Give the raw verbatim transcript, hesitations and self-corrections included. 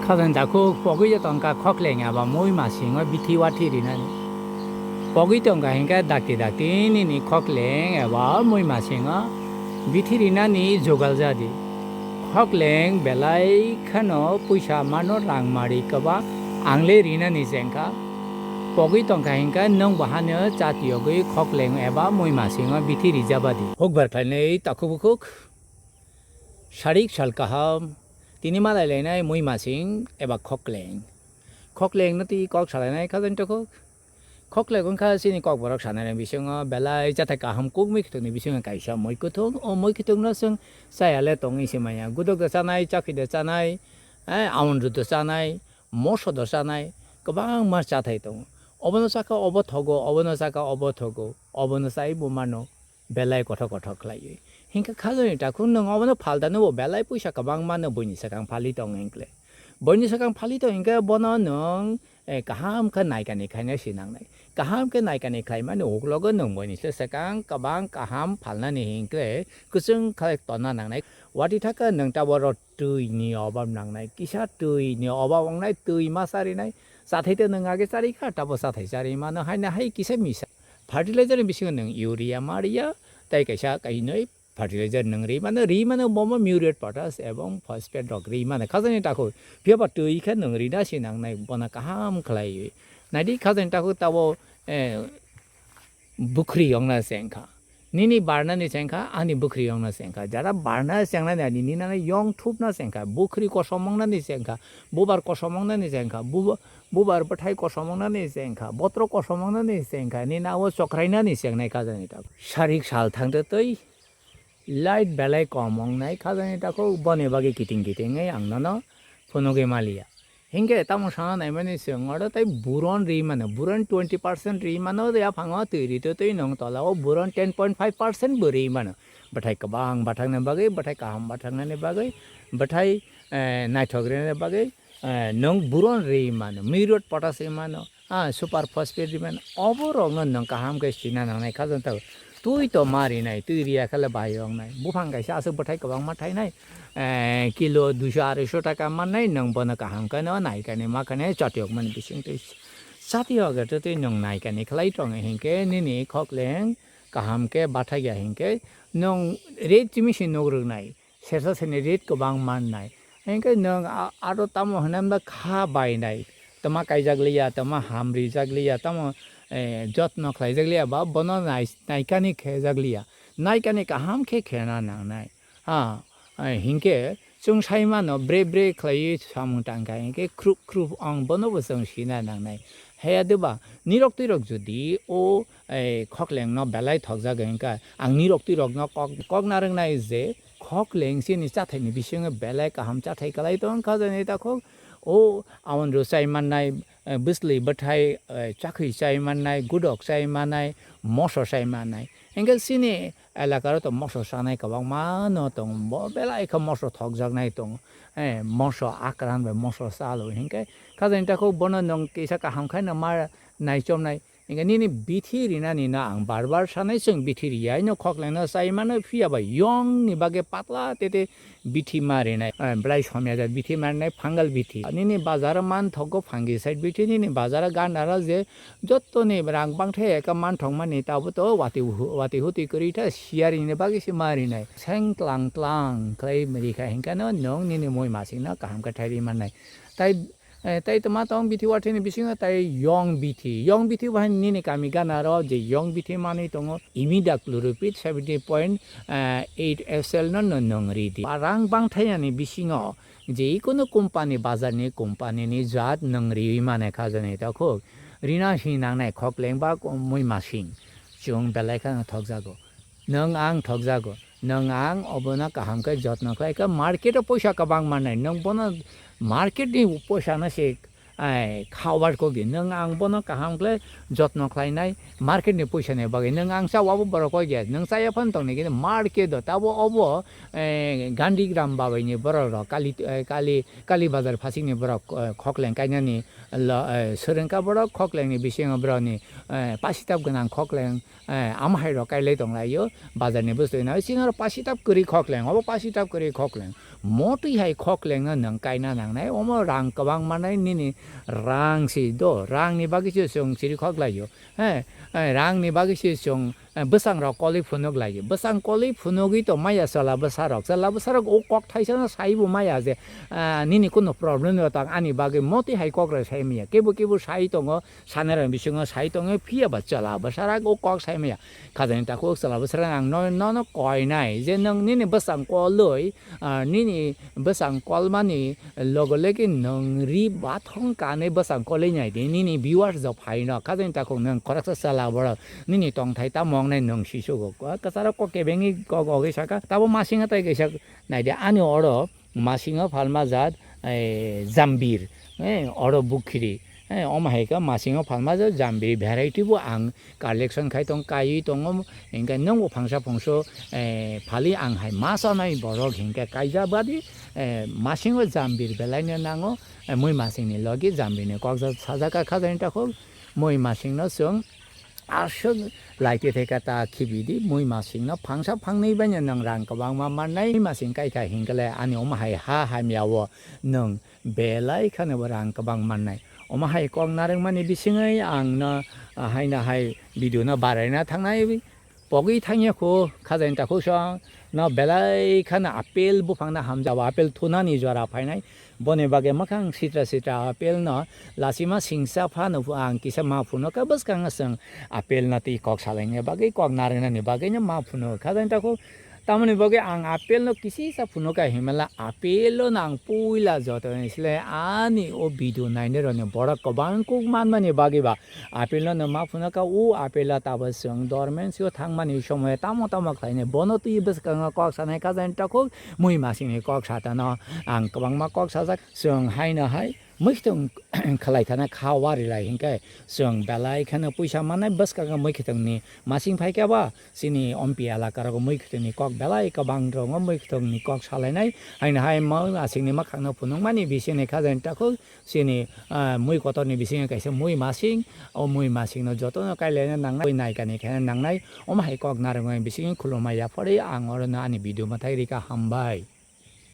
Khajani takhuk pogwi tongkha khokleng eba mui masingo bithi wathi rinani. Pogwi tongkha hinkhe dakti dakti nini khokleng eba mui masingo bithi rinani jogal jadi. Khokleng belai kheno puisa mano, rang mari kwbang, ang le rinani chengkha. Pogwi tongkha hinkhe nwng bahano chatiyogwi khokleng eba mui masingo bithi rijabadi. Hukbar khlainai takhuk bukhuk. Sarik sal kaham, tini malai lainai mui masing eba khokleng. Khokleng no twi kok salainai khajani takhuk. Khokleng wngkha chini kokborok sanani bisingo belai chathai kaham kuk mui khwtwkni bisingo kaisa mui kwthwng. O mui kwthwng no chwng chaya le tongwi se manya. Gudok da chanai, chakhi da chanai, eh, aon ru da chanai, moso da chanai, kwbangma chathai tongo. Obono chakha obo thogo, obono chakha obo thogo, obono chai bo mano. Belai kothok kothok khlaiwi. Hinkhe khajani takhuk nwng obono phalda no bo belai puisa kwbang mano buini swkang phali tong hinkle. Buini swkang phali tong hinkhe bono nwng, eh, kaham khe naikani khaina sinangnai. Kaham khe naikani khlaimani uklogo nwng buini se swkang kwbang kaham phalnani hinkle kwchwng khe tonna nangnai. Watwi thaka nwng taboro twi ni obab nangnai, kisa twi ni obab wngnai, twi ma charinai, chathai te nwng age chari kha, tabo chathai chari mano, haina hai kisa misa. Fertilizer ni bisingo nwng urea ma riya, tai kaisa kainwi fertilizer nwng ri mano, ri mano bomo muriate potash ebong phosphate rok ri mano, khajani takhuk. Phiya ba twi khe nwng rina si nangnai, bono kaham khlaiwi. Naidi khajani takhuk tabo, eh, bukhri ongna se wngkha. Nini barnani se wngkha, ani bukhri ongna se wngkha. Jara barna se wngnani ani ninani yong thupna se wngkha. Bukhri kosom wngnani se wngkha. Bubar kosom wngnani se wngkha. Bu-, bubar bwthai kosom wngnani se wngkha. Botro kosom wngnani se wngkha. Nini abo chokrainani se wngnai khajani takhuk. Sarik sal thangtwi twi light belai kom wngnai khajani takhuk. Boni bagwi kiting kiting wi ang nono phunugwi maliya. Hinkhe tamo sana naimani chwng oro tei boron ri mano, boron twenty percent ri mano, yaphango twi ri to twi nwng tola o boron ten point five percent bo ri mano. Bwthai kwbang bathakna bagwi, bwthai kaham bathaknani bagwi, bwthai, eh, naithok rina bagwi, eh, nwng boron ri mano, muriate potash ri mano, ah, super phosphate ri mano. Oborokno nwng kaham khe sina nangnai khajani takhuk. Twi to ma rinai, twi riya khe le bai wngnai. Buphang kaisa aswk bwthai kwbangma thainai, eh, kilo duiso araiso taka mannai, nwng bono kaham khe no naikani makhani chatiyokmani bisingtwi. Chatiyok khe twi nwng naikani khlai tongo hinkhe nini khokleng kaham khe bathakya hinkhe nwng rate chimi se nuk rwnai. Sersa seni rate kwbang mannai. Hinkhe nwng a-, aro tamo hwnwi kha bainai, tama kaijak liya, tama ham rijak liya, tamo, eh, jotno khlaijak liya ba bono nai-, naikani khejak liya. Naikani kaham khe khena nangnai. Ha, eh, hinkhe chwng sai mano bre bre khlaiwi samung tangkha hinkhe khrup khrup ong bono bo chwng sina nangnai. Haya de ba nirok twirok jodi o, eh, khoklengno belai thokjagwi hinkha ang nirok twirokno kok, kok narwknai je, khokleng chini chathaini bisingo belai kaham chathai kwlai tong kha jani takhuk. O aon ru chai mannai, eh, bwsli bwthai, eh, chakhwi chai mannai, gudok chai mannai, moso chai mannai. Hinkhe chini elakaro to moso chanai kwbangma no tongo. Bo belai khe moso thokjaknai tongo. Eh, moso akran bai moso chalo hinkhe. Kha jani takhuk bono nwng kisa kaham khaino ma naichomnai. Hinkhe nini bithi rinani no ang bar bar sanai, chwng bithi riya, ino khoklengno chai mano, phiya ba yongni bagwi patla tete bithi ma rinai, eh, belai somya jat bithi ma rinai, fungal bithi. Nini bazaro man thogo fungicide bithi, nini bazaro gandaro je jottoni rang bangthai eka man thokmani, tabo to wati hu-, wati huti kwrwi tha, siyarini bagwi se ma rinai. Seng tlang tlang khlai rikha hinkhe no nwng nini mui masingno kaham khe thai ri mannai. Tai Eh, tai tongma tong bithi wathini bisingo tai yong bithi. Yong bithi bo hai nini kami gana ro je yong bithi manwi tongo. Imidacloprid seventy point eight S L no, no nwng ri di. Ba rang bangthainani bisingo je ikono company, bazarni company ni jat nwng riwi mane kha jani takhuk. Rina si nangnai khokleng ba mui masing. Chwng belai kheno thokjago. Nwng ang thokjago. Nwng ang obono kaham khe jotno khlai khe market o poisa kwbang mannai. Nwng bono market ni poisa no se Ai, khabar kok di. Nwng ang bono kaham khle jotno khlainai, market ni puisa ni bagwi. Nwng ang cha, abo borok kok ya. Nwng chaya phano tongni, kintu market o tabo obo, eh, Gandhigram babai ni borok rok, Kali, eh, Kali, Kali Bazar phasik ni borok, eh, khokleng kainani lo, eh, swrwngkha borok, khokleng ni bisingo borok ni, eh, pasitab gwnang khokleng, eh, amo hai rok kailai tong lai o, bazar ni bwswk nai. Chini oro pasitab kwrwi khokleng, obo pasitab kwrwi khokleng. Motwi hai khokleng no nwng kaina nangnai, omo rang kwbang manai, nini rang si do, rang ni bagwi se chwng chiri khoklai o. He, eh, rang ni bagwi se chwng, eh, bwsang rok kolwi phunuk lai o. Bwsang kolwi phunugwi to maya chwla bwsa rok, chwla bwsa rok o kok thaisa no sai bo maya je, ah, nini kunu problem no tang ani bagwi motwi hai kok rok sai maya. Kebo kebo sai tongo, sanirok bisingo sai tongo, phiya ba chwla bwsarok o kok sai maya. Khajani takhuk chwla bwsarok ang no, nono koinai je nwng nini bwsang kolwi, ah, nini bwsang kolmani logo logi nwng ri bathong kanwi bwsang kolwi nai di, nini viewers rok phai no. Khajani takhuk nwng khoroksa chwla borok nini tongthai tamo wngnai nwng sisugo. Kwcharo kok kebengwi kok ogwi saka, tabo masing tei kaisa nai di ani oro. Masingo phalma jat, eh, jambir, eh, oro bukhiri, eh, omo hai khe masingo phalma jat jambir variety bo ang collection khai tong, kaiwi tongo, hinkhe nwngbo phangsa phungso, eh, phali ang hai ma chanai borok hinkhe kaijak badi, eh, masingo jambir belaino nango, eh, mui masingni logi jambirni kok sajak kha, khajani takhuk mui masingno chwng aswk lai tithai kha ta khibi di, mui masingno phangsa phangnwi baino nwng rang kwbangma mannai, mui masing kai kha hinkhe le ani omo hai ha hamya o nwng belai kheno bo rang kwbang mannai. Omo hai kok narwkmani bisingwi ang no, ah, haino hai video no baraina thangnai, pogwi thangya kho, khajani takhuk song no belai kheno apple buphang no hamjao, apple thunani jora phainai. Boni bagwi mwkhang sitra sitra apple no lachima singsa phano phu-, ang kisa ma phuno kha bwskango chwng apple no twi kok salaina bagwi, kok narwknani bagwi no ma phuno kha, jani takhuk. Tamoni bagwi ang apple no kisa phuno kha himala apple no ang puila joto ni sle ani o video nainai rokni borok kwbang kuk manmani bagwi ba apple no ma phuno kha. O apple o tabuk chwng dormant sio thangmani somoyo tamo tamo khlainai, bono twi bwskango kok sanai kha, jani takhuk. Mui masingni kok satano ang kwbangma kok sajak. Chwng haino hai muikhwtwng khlai thana kha wari lai hinkhe chwng belai kheno puisa mannai. Bwskango muikhwtwngni masing phai khe ba chini ompi elaka rogo muikhwtwngni kok belai kwbang tongo, muikhwtwngni kok salainai. Haino hai mui masingni mwkhangno phunukmani bisingni kha, jani takhuk chini, ah, mui kotorni bisingo kaisa mui masing, o mui masingno jotono kailaina nangnai, naikani khe nangnai. Omo hai kok narwkmani bisingni khulumma yapharwi ang orono ani video mwthai rikha, hambai.